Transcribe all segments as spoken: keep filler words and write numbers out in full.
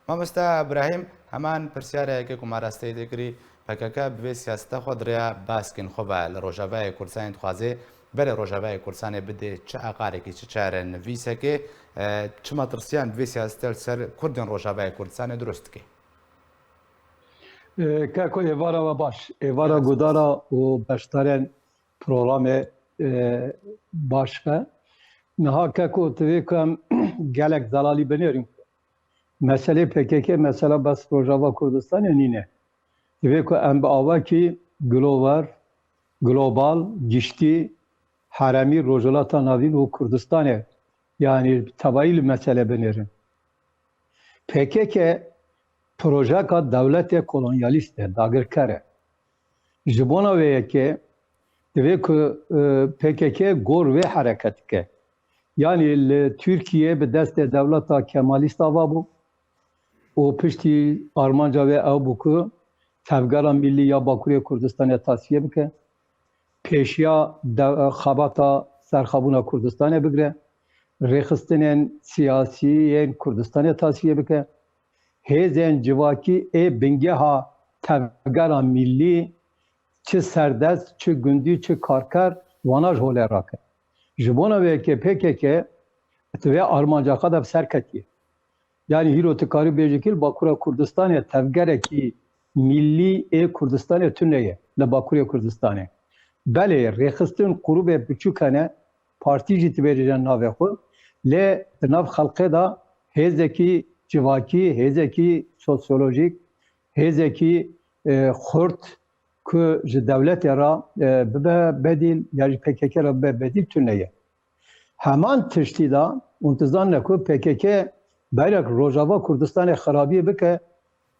Mamoste Îbrahîm, heman pirsyareke ku me rasteyî dikirî, P K K bi vê siyaseta xwe di rêya baskên xwe ve li Rojavayê Kurdistanê dixwaze berê Rojavayê Kurdistanê bidê, çi aqarekî, çi çarenivîsekê, e, çi metirsiyan bi vê siyaseta li ser Kurdên Rojavayê Kurdistanê dirust dike? E, Keko, êvara we baş. Êvara gudara û beşdarên programê, e, baş be. Niha Keko, divê ku em gelek zelalî binêrin. Meselê P K K mesela bes Rojava Kurdistanê nîne. Divê ku em bi awakî global, global, giştî, heremî Rojhilata Navîn û Kurdistanê, yanî tevayî li mesele binêrin. P K K projeka dewletê kolonyalîst e, dagirker e. Ji bona vê yekê divê ku, e, P K K gor vê hereket bike. Yanî li Tirkiye bi destê dewleta Kemalîst ava bû û piştî armanca wê ew bû ku tevgera millî ya Bakurê Kurdistanê tasfiye bike. Pêşiya de-, xebata serxabûna Kurdistanê bigire. Rêxistinên siyasî yên Kurdistanê tasfiye bike. Hêzên civakî ê bingeha tevgera millî, çi serdest, çi gundî, çi karker, wana ji holê rake. Ji bona vê yekê P K K di vê armanca xwe de bi ser ketiye. Yanî hîro tu karî bêjî ki li Bakura Kurdistanê tevgerekî millî ê Kurdistanê tune ye, li Bakurê Kurdistanê. Belê, rêxistin qurûbê biçûk hene, partî jî dibêje navê xwe, lê di nav xelkê de hêzekî civakî, hêzekî sosyolojîk, hêzekî, e, xurt ku ji dewletê re, e, bibe bedîl ya ji P K K re bibe bedîl tune ye. Heman tiştî de hûn dizanine ku P K K berek Rojava Kurdistanê xirabiyê bike,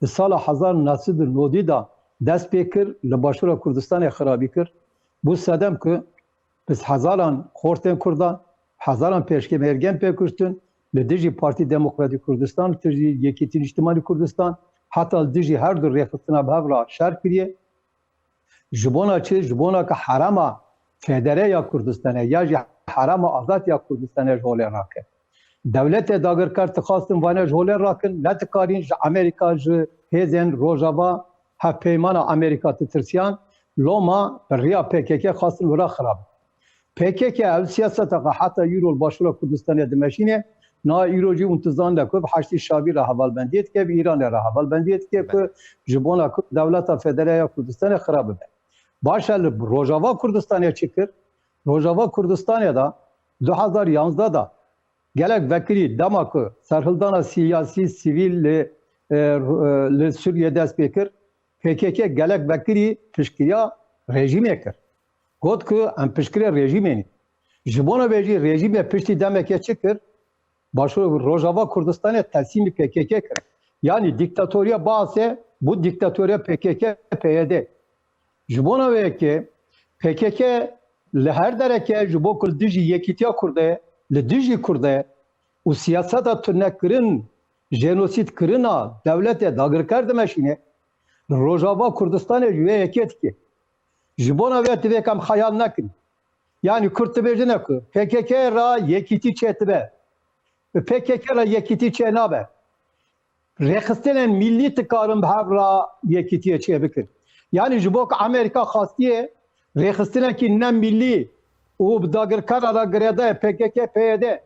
di sala hezar neh sed û nodî de dest pê kir, li Başûra Kurdistanê xirabî kir. Bû sedem ku bi hezaran xortên Kurdan, hezaran pêşkemergen pê kuştin, li dijî Partî Demokratîk Kurdistan, li dijî Yekîtî Niştimanî Kurdistan, heta li dijî her du rêxistina bi hev re şer kiriye. Ji bona çi? Ji bona ku herema federe ya Kurdistanê ya jî herema azad ya Kurdistanê ji holê rake. Dewletê dagirker dixwastin vane ji holê rakin, nedikarîn ji Amerîka, ji hêzên Rojava, hevpeymana Amerîka ditirsiyan, loma bi riya P K K xwestin wira xirab. P K K ev siyaseta xwe heta îro li Başûra Kurdistanê dimeşîne, niha îro jî hûn dizanine ku bi Heşdî Şabî re hevalbendiyê dike, bi Îranê re hevalbendiyê dike ku ji bona ku dewleta federe ya Kurdistanê xirab bibe. Baş e, li Rojava Kurdistanê çi kir? Rojava Kurdistanê de du hezar yanzdeh de gelek vekirî dema ku serhildana siyasî, sivîl li, e, li Sûriyê dest pê kir, P K K gelek vekirî piştgiriya rejîmê kir. Got ku em piştgirê rejîmê ne. Ji bona vê jî rejîmê piştî demekê çi kir? Başûr Rojava Kurdistanê teslîmî P K K kir. Yanî dîktatoriya Baasê bû dîktatoriya P K K, P Y D. Ji bona wê yekê P K K li her dereke ji bo ku li dijî yekîtiya Kurd e, li dijî Kurd e û siyaseta tunekirin, jenosîd kirina dewletê dagirker dimeşîne, li Rojava Kurdistanê ji wê yekê dike. Ji bona vê divê em xeyal nekin. Yanî Kurd dibêjine ku P K K re yekîtî çêdibe. Bi P K K re yekîtî çênabe. Rêxistinên millî dikarin bi hev re yekîtiyê çêbikin. Yanî ji bo ku Amerîka xwestiye rêxistinekî ne millî û bi dagirkera re girêdayê P K K, P Y D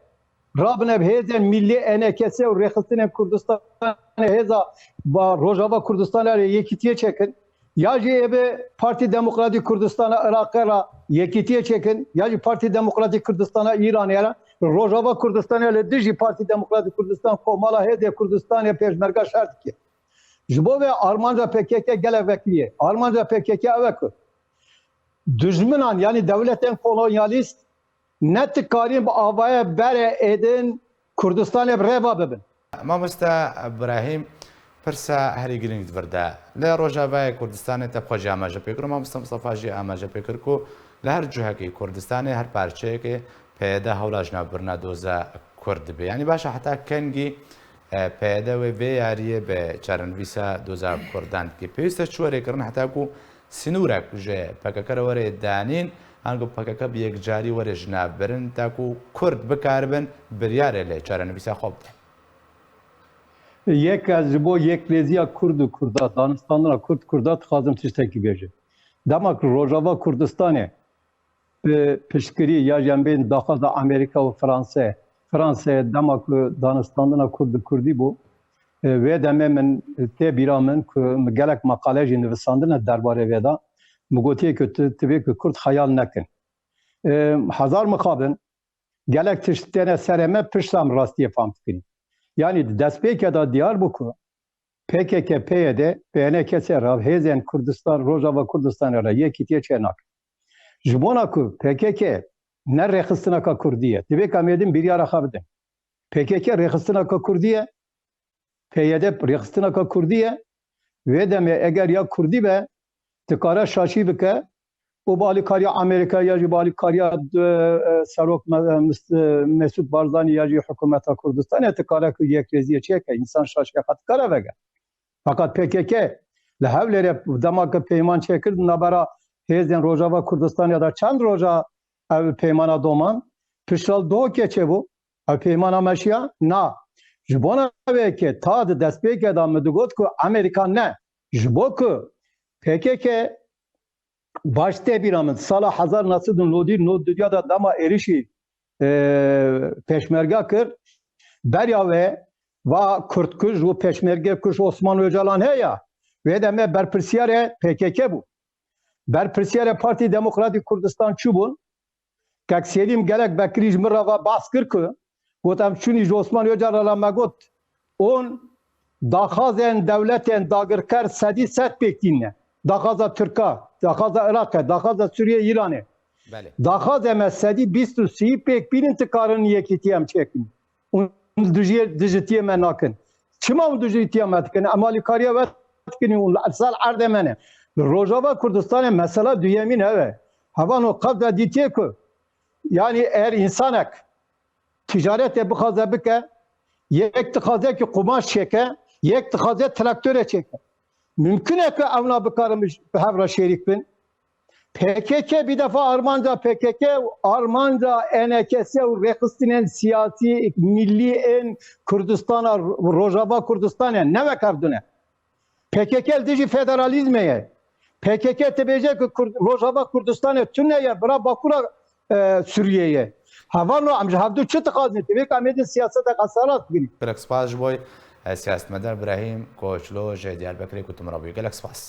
rabine bi hêzên millî E N K S û rêxistinên Kurdistanê hêza ba Rojava Kurdistanê re yekîtiyê çêkin. Ya jî ê bi Partî Demokratîk Kurdistana Iraqê re yekîtiyê çêkin, ya jî Partî Demokratîk Kurdistana Îranê re, Rojava Kurdistanê li dijî Partî Demokratîk Kurdistan, Komala Hêzê Kurdistanê Pêşmerga şer dike. Ji bo vê armanca P K K gelek vekirî ye. Armanca P K K ew e ku dijminan, yanî dewletên kolonyalîst, ne dikarîn bi avayê berê êdin Kurdistanê bi rêva bibin. Mamoste Îbrahîm, pirsa herî girîng di vir de. Li Rojavayê Kurdistanê te bi xwe jî amaje pê kir û mamoste Mistefa jî amaje pê kir ku li her cihekî Kurdistanê, her parçeyekê P Y D hewla ji navbirina doza Kurd dibe. Yanî baş e, heta kengî, e, P Y D wê vê yariyê bi çarenivîsa doza Kurdan dike? Pêwîst e çi were kirin heta ku sînorek ji P K K re were danîn, ango P K K bi yekcarî were ji nav birin, ta ku Kurd bikaribin biryarê li çarenivîsa xwe bidin? Yek ez ji bo yekrêziya Kurd û Kurda, danistandina Kurd Kurda dixwazim tiştekî bêjim. Dema ku Rojava Kurdistanê bi piştgirî ya jî em bên daxwaza Amerîka û Franse, Franse dema ku danistandina Kurd bi Kurdî bû, e, wê demê min tê bîra min ku min gelek meqale jî nivisandine derbarê vê de. Min gotiye ku tu, tu vê ku Kurd xeyal nekin. E, hezar mixabin, gelek tişt têne serê me, pişta em rastiyê fam dikin. Yanî di destpêkê de diyar bû ku P K K, P Y D, P N K S re, hêzên Kurdistan, Rojava Kurdistanê re yekîtiyê çê nakin. Ji bona ku P K K ne rêxistineka Kurdî ye. Divê ka mêdin biryara xwe bidin. P K K rêxistineka Kurdî ye, P Y D rêxistineka Kurdî ye. Wê demê eger ya Kurdî be, dikare şaşî bike û bi alîkariya Amerîka ya jî bi alîkariya, e, e, Serok Me-, e, Mis-, e, Mesûd Barzanî ya jî hikûmeta Kurdistanê dikare ku yekrêziyê çêke, însan şaşiya xwe dikare vege. Feqet P K K li Hewlêrê dema ku peyman çêkir di navbera hêzên Rojava Kurdistanê de çend roja ev peymana doman, pişta dohokê çêbû, ev peymana meşiya? Na. Ji bona wê yekê ta di destpêkê de min digot ku Amerîka ne. Ji bo ku P K K baş tê bîra min, sala hezar neh sed û nod û duya de dema êrişî, e, pêşmerga kir, beriya wê va Kurdkuj û pêşmergekuj Osman Ocalan heye. Wê demê berpirsiyarê P K K bû. Berpirsiyarê Partî Demokratîk Kurdistan çi bûn? Kek Selîm gelek Bekirî ji min re ve behs kir ku got, em çûnî ji Osman Ocalan re me got, on daxwazên dewletên dagirker sedî sed pêk tîne. Daxwaza Tirka, daxwaza Iraqê, daxwaza Sûriyê, Îranê. Belê. Daxwazê me sedî bîst û sî pêk bînin, dikarin yekîtî em çêkin. Û dijî, dijitiyê me nakin. Çima hûn dijî tiya me dikin? Em alîkariya we dikin û li ser erdê me ne. Li Rojava Kurdistanê mesela duyemîn ev e. Hevalno qevda dîtiye ku, yanî eger însanek ticaretê bixwaze bike, yek dixwaze ki qumaş çêke, yek dixwaze traktorê çêke. Mimkun e ku ewna bikarin bi hev re şêrîk bin? P K K bir defa armanca P K K û armanca E N K S û rêxistinên siyasî, millî ên Kurdistana, Rojava Kurdistanê ne wek ev dune. P K K li dijî federalîzmê ye. P K K dibêje ku Kurd, Rojava Kurdistanê tune ye, bira Bakura, e, Sûriyê ye. Hevalno em ji hevdu çi dixwazin? Divê ku em ê di siyaseta xwe serast bikin. Gelek spas ji bo, e, siyasetmedar Brahîm Koçlo ji Diyarbekirê ku tu min re bûyî. Gelek spas.